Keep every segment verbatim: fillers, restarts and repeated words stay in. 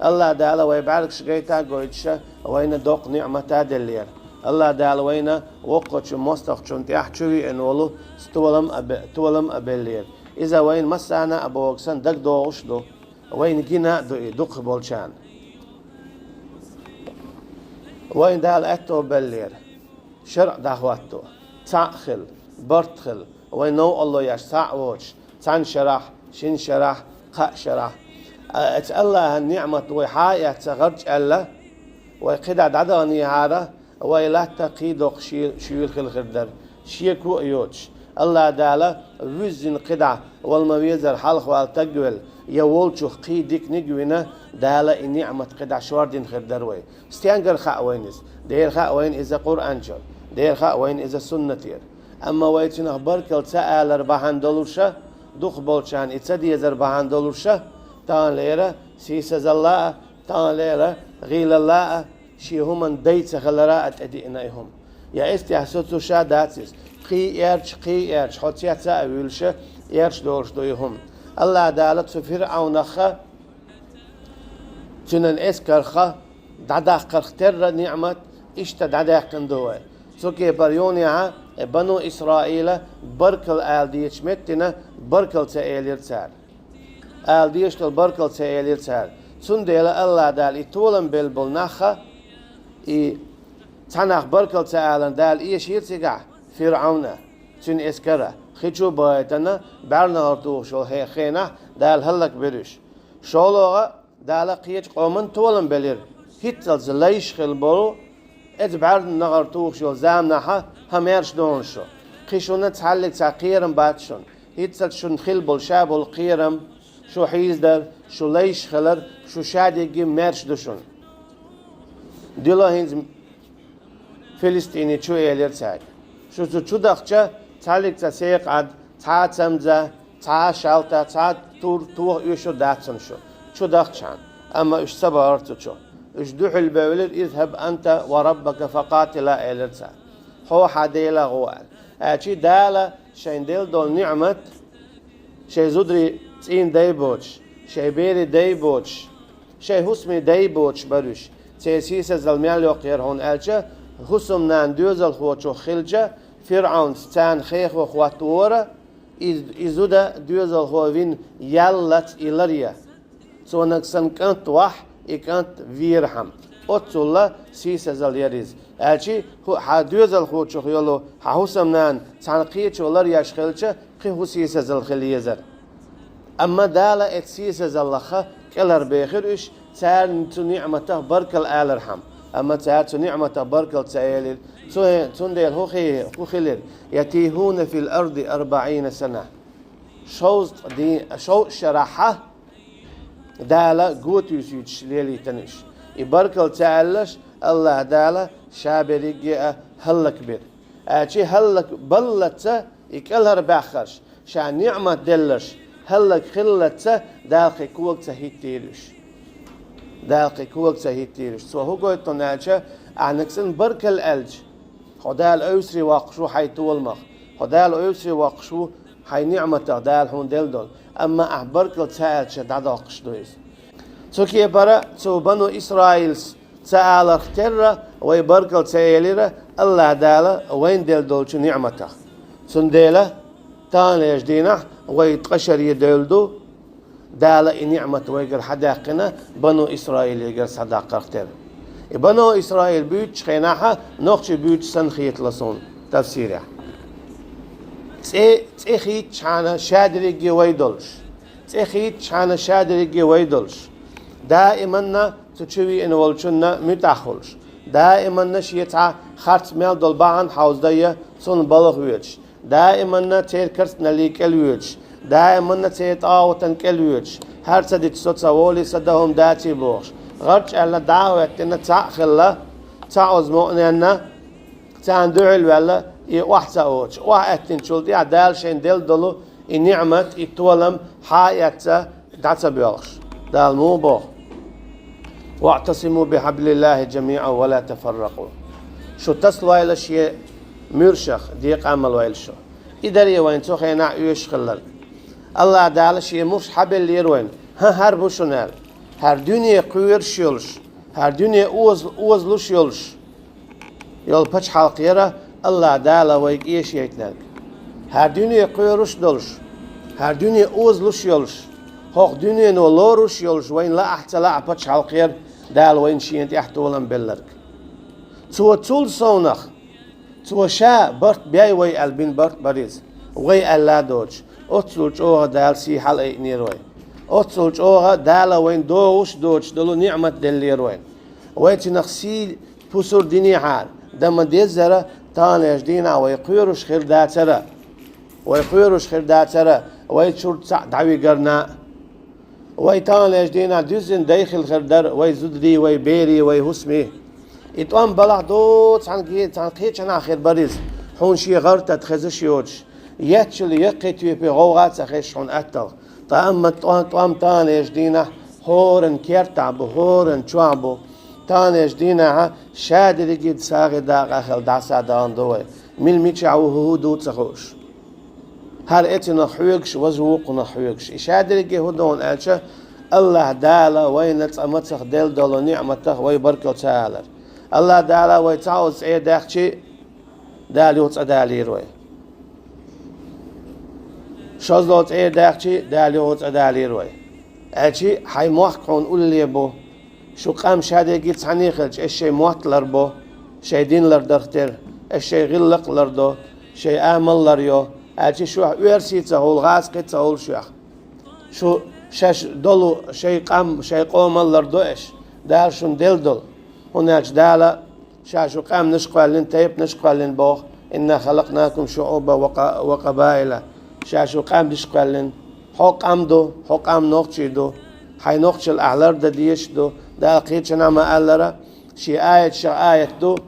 АллахӀ Дала вай бӀаьргаш гайта а гойташ, вайна доккха ниӀмат а деллера. АллахӀ Дала вайна воккхачун, мостагӀчун тӀехь чу веана волу толам а бе-, толам а беллера. Иза вайна массарна а бохург санна дагадогӀуш а ду. Вайна гина а ду и дукхахболчарна. Вайна Дала аьтто беллера шарӀ дӀахӀотто, цхьаъ хила, барт хила, вай новкъарло еш цхьаъ воцуш, цхьана шарахь, шина шарахь, кхаа шарахь. А, эцу АллахӀан ниӀмат вай хьа а эцна гӀарч аьлла, вай кхидӀа дӀадаханехьара, вай латта кхин доккха ши-, шуьйра хила хир дара, шеко а йоцуш. АллахӀ Дала вуьззина кхидӀа вала ма везара хьалхавала таг велла, я волчух кхин диканиг а вина, Дала и ниӀмат кхидӀа шордина хир дара вай. Стенгара хаьа вайна иза? Дера хаьа вайна иза Къуръан чуьра, дера хаьа вайна иза суннатера. Амма вай цунах баркалла ца алар бахьана долуша, дукхахболчарна и ца дезар бахьана долуша, таханлера сийсазалла а, таханлера гӀийлалла а, шен хӀуманна дай ца хилара а тӀедиъна и хӀума. Я эстехь со цу ша дац иза. Кхин эрча, кхин эрча, хьо цецъян а вуьйлуша, эрча долуш ду и хӀума. АллахӀ Дала цу ФирӀавнах а, цуьнан эскарх а дӀадаккхарх терра ниӀмат иштта дӀадаьккхина ду вай. Цу кепара юханехьа, э, Бану Исраила баркалла ала дезачу меттана баркалла ца элира цара. Ала дезаш долу баркалла ца элира цара. Цундела АллахӀ Дала и толам белла болу нах а, и цхьа нах баркалла ца аларна Дала эшийра цигахь, ФирӀавна, цуьнан эскара, хи чу а бахийтина, бӀаьрнахара тухуш йолу хе-, хенахь Дала хӀаллакбира уьш. ШолгӀа, Дала кхечу къоман толам белира. ХӀинццалц лайш хила болу, эцу бӀаьрнахара тухуш йолу заманахь а хӀан маьрша ду хьуна шу. Кхин шуна цхьаьллиг цхьа кхерам бац шуна. ХӀинццалц шуна хила болу ша болу кхерам, шу хьийзадар, шу лайш хилар, шу шадерриге маьрша ду шуна. Дила хӀинца Филистине чу элира цаьрга. Шу цу чу дахча, цхьаьллиг цхьа секха Ӏад, цхьа а цамза, цхьа а шалта, цхьа а тур, тоха оьшур дац хьуна шу, чу дахчахьана. Амма уьш ца бахара цу чу. Уьш дуьхьал бевлира, «Изхаб анта ва раббака факъатила», элира цара. Хьо хьан Дела гӀо аьлла. Аьлча Дала шайн делла долу ниӀмат, шайн зударий цӀийнан дай боцуш, шайн берийн дай боцуш, шайн хӀусамийн дай боцуш бара уьш. Церан сийсазалла мел йоккха яра хьуна аьлча, хӀусамнана доьзалхочух хилча, ФирӀавнца царна хехо хӀоттавора, и, и зуда доьзалхо вина ял лаца и ларъян. Цунах санна кӀант вахь, и кӀант верхьама. Оццул сийсазалла яра иза. Аьлча, хӀу-, хьан доьзалхочух йолу хьан хӀусамнана цхьана кхечо ларъеш хилча, кхин хӀун сийсазалла хила езара? Амма Дала эцу сийсазаллах кӀелхьарбехира уьш, царна цу ниӀматах баркалла алархьама. Амма цара цу ниӀматах баркалла ца элира. Цу-, цундела хӀун хи-, хӀун хилира? «Ятихуна фил арди арбаӀина сана». Шовзткъа ди-, шовзткъа шарахь Дала го туьйсуьйтуш лелийтина уьш. И баркалла ца аьлларш, АллахӀ Дала ша берриге а хӀаллакбира. Аьлча хӀаллакбаллалца и кӀелхьарбаьхнарш, ша ниӀмат делларш, хӀаллакхиллалца Дала кхин кога ца хӀиттийра уьш. Дала кхин кога ца хӀиттийра уьш. Цо хӀун гойту аьлча, ахьа нагахь санна баркалла аьлча, хьо Дала ойсаре воккхуш ву хьайн толамах, хьо Дала ойсаре воккхуш ву хьайн ниӀматах, Дала хьуна делла долу. Амма ахьа баркалла ца аьлча, дӀадоккхуш ду иза. Цу кепара цу Бану Исраилс ца аларх терра, вай баркалла ца элира, АллахӀ Дала вайна делла долчу ниӀматах. Цундела, таханлерчу дийнахь вай ткъа шаре девлла ду, Дала и ниӀмат вайгара хьадаьккхина, Бану Исраилегара схьадаккхарх терра. И Бану Исраил буьйцучу хенахь, нохчий буьйцуш санна хетало суна тафсирехь. ЦӀе, цӀе хийцчахьана ша дерриге вай долуш. ЦӀе хийцчахьана ша дерриге вай долуш. Даиманна цу чу веана волчунна муьтӀахь хуьлуш. Даиманна шен цхьа харц мел долу бахьана хьовзадайа, цунна балха воьдуш. Даиманна церан карцаналле кӀелвоьдуш, даиманна церан тӀагӀутан кӀелвоьдуш, хӀара ца дича со ца волий, сан дан хӀума даций бохуш, гӀарч аьлла дӀа а хӀоьттина, цхьаъ а хилла, цхьа оза мукъаненна, царна дуьхьал ваьлла, и охьа ца оцуш. Охьа аьттинчул тӀаьхьа Дала шайна делла долу и ниӀмат, и толам хьа а эцна, дӀа ца боьлхуш. Дала муха боху: «ВаӀтасиму бихьаблиллахи жамиӀан ва ла тафарракъу». Шу тасалойла шен муьршах, декъа а ма лойла шу. И даре вайн цу хенахь оьшуш хилларг. АллахӀ Дала шен муьрш хьабеллера вайн. ХӀан, хӀара бу шуна аьлла. ХӀара дуьне кхоьруш йолуш, хӀара дуьне оза-, озалуш йолуш йолу пачхьалкх яра АллахӀ Дала вайга эшайитинарг. ХӀара дуьне кхоьруш долуш, хӀара дуьне озалуш йолуш, хӀокху дуьнено лоруш йолуш, вайна лаахь а ца лаахь а пачхьалкх яра Дала вайна Шена тӀехь толам белларг. Цо цул совнах, Цо Ша барт бей вай аьлла бина барт бара иза. Вай аьлла а доцуш, оццул чӀогӀа Дала сий хьалаайинера вай. Оццул чӀогӀа Дала вайна догӀуш доцуш долу ниӀмат деллера вайна. Вай цунах сий пусар динехьара, дан ма-деззара, таханлерчу дийнахь вай кхоьруш хир дацара. Вай кхоьруш хир дацара, вай чурт цхьаъ дӀавигарна а. Вай таханлерчу дийнахь дуьззина дай хилла хир дара, вай зударий, вай берий, вай хӀусамий. И тӀом балахь доцу цхьана ге-, цхьана кхечанхьа хир бара иза, хьуна шен гӀар-тата хезаш йоцуш, еттачул яккхий тоьпе гӀовгӀа а ца хезаш хьуна атталла. Ткъа амма тӀом, тӀом таханлерчу дийнахь хӀоранна кертахь бу, хӀоранна чохь бу. Таханлерчу дийнахьа ша дерриге а сагӀи дакъа хилла дӀасадахана ду вай. Мила мичахь ву, хӀун-хӀун ду ца хууш. ХӀара эцунах хьоьгуш, важа вукхунах хьоьгуш. И ша дерриге хӀун ду хьуна аьлча, АллахӀ Дала вайна цкъа мацах делла долу ниӀматах вай баркалла ца алар. АллахӀ Дала вай цхьа а цӀе даьхчи, Дала юха цӀа далийра вай. ШозлагӀа цӀе даьхчи, Дала юха цӀа далийра вай. Аьлчи хьайн мохк хьуна улле бу. Шу къам ша дерриге а цхьаьна хилча, аш шайн мотт ларбо, шайн дин лардарх тера, аш шайн гӀиллакх лардо, шайн амал ларйо, аьлчи шух оьрси ца хуьлу, гӀазкхи ца хуьлу шух. Шу шаьш долу шайн къам, шайн къомал лардо аш, Дала шуна делла долу. ХӀунда аьлча Дала Ша шу къаьмнаш кхоьллина, тайпанаш кхоьллина боху: «Инна халакънакум шуӀубан ва къа-, ва къабаила». Ша шу къаьмнаш кхоьллина. Хьо къам ду, хьо къам нохчий ду. Хьайн нохчалла ахь лардан дезаш ду. Дала кхечанхьа ма-аллара, шен аяташах аят ду: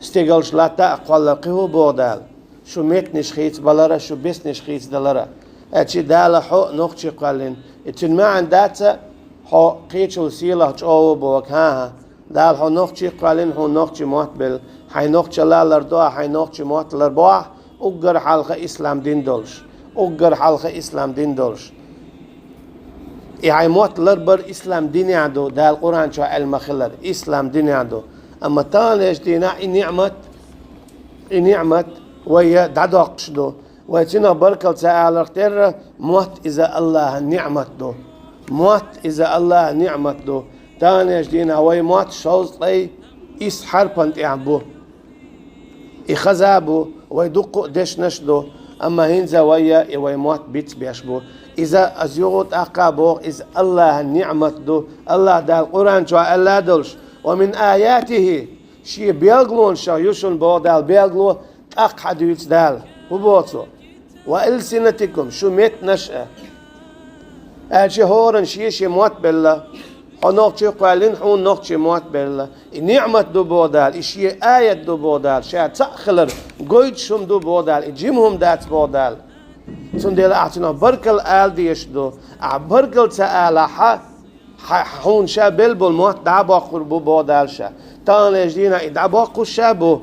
«Стигалш латта а кхоллар кхин хӀун боху Дала? Шу меттанаш хийца балара, шу беснаш хийца далара». Аьлчи Дала хьо нохчий кхоьллина. И цуьнан маьӀна дац, хьо кхечул сийлахь чӀогӀа ву боху, хӀан-хӀа. Дала хьо нохчий кхоьллина, хьуна нохчий мотт белла. Хьайн нохчалла лардо ахь, хьайн нохчий мотт ларбо ахь, уггар хьалха ислам дин долуш. Уггар хьалха ислам дин долуш. И хьайн мотт ларбар ислам динехь ду, Дала Къуръан чохь аьлла ма-хиллара, ислам динехь ду. Амма таханлерчу дийнахь и ниӀмат, и ниӀмат вай дӀадоккхуш ду. Вай цунах баркалла ца аларх терра, мотт иза АллахӀан ниӀмат ду. Мотт иза АллахӀан ниӀмат ду. Таханлерчу дийнахь вай мотт шовзткъе исс хьарпана тӀехь бу. И хаза а бу, вай дуккха а дешнаш а ду, амма хӀинца вай и вай мотт бицбеш бу. Иза ас юха а тӀаккха а боху, иза АллахӀан ниӀмат ду. АллахӀ Дала Къуръан чохь аьлла а долуш: «Ва мин аятихи», шен белгалонашах ю шуна боху Дала белгало, тӀаккха хьан дуьйцу Дала? ХӀун боху Цо? «Ва алсинатикум», шу меттанаш а. Аьлча хӀоранна шен-шен мотт белла. Хьо нохчий кхоьллина, хьуна нохчий мотт белла. И ниӀмат ду боху Дала, и шен аят ду боху Дала, ша цхьаъ хилар гойтуш хӀума ду боху Дала, и жима хӀума дац боху Дала. Цундела ахь цунах баркалла ала дезаш ду. Ахь баркалла ца алахь, хьа-, хьуна ша белла болу мотт дӀа а боккхур бу боху Дала ша. Таханлерчу дийнахь и дӀабоккхуш ша бу.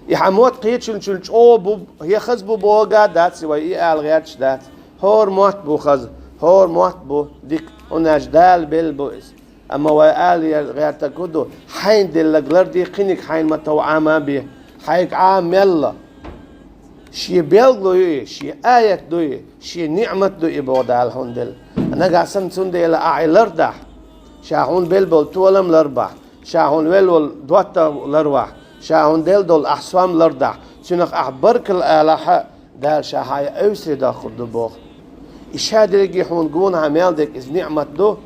И хьан мотт кхечуьнчул чӀогӀа бу, я хаза бу бохург а дац, вай и ала гӀерташ дац. ХӀора мотт бу хаза, хӀора мотт бу дика, хӀунда аьлча Дала белла бу иза. Амма вай ала гӀертарг хӀун ду? Хьайна делларг ларде, кхиниг хьайна ма-тов Ӏама а бе. Хьайга Ӏама мелла. Шен белгало ю и, шен аят ду и, шен ниӀмат ду и боху Дала хьуна делла. Нагахь санна цундела ахь и лардахь, ша хьуна белла болу толам ларбахь, ша хьуна велла волу доттагӀ ларвахь, ша хьуна делла долу ахь сом лардахь, цуьнах ахь баркалла алахь, Дала ша хьан айсаре доккхур ду боху. И ша дерриге хьуна гонахьа мел дерг иза ниӀмат ду.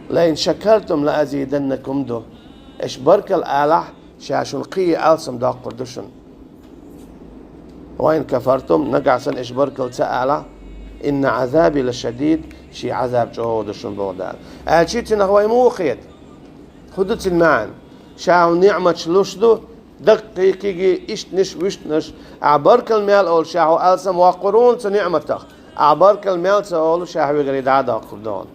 «Ла ин шакартум ла азиданнакум» ду. Аш баркалла алахь, ша шуна кхин а алсам доккхур ду шуна. «Ва ин кафартум», нагахь санна аш баркалла ца алахь, «инна Ӏазаби ла шадид», шен Ӏазаб чӀогӀа ду шуна боху Дала. Аьлчи цуьнах вай муха хета? ХӀун ду цуьнан маьӀна? Ша хьуна ниӀматаш луш ду, даккхий, кхигий, ишттанаш, вуьшттанаш. Ахь баркалла мел олу, ша хьо алсам воккхур ву хьуна цу ниӀматах. Ахь баркалла мел ца олу, ша хьоьгара дӀа а доккхур ду хьуна.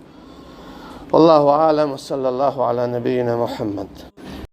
Валлаху аӀлам, ва саллаллаху Ӏала набийина Мухьаммад.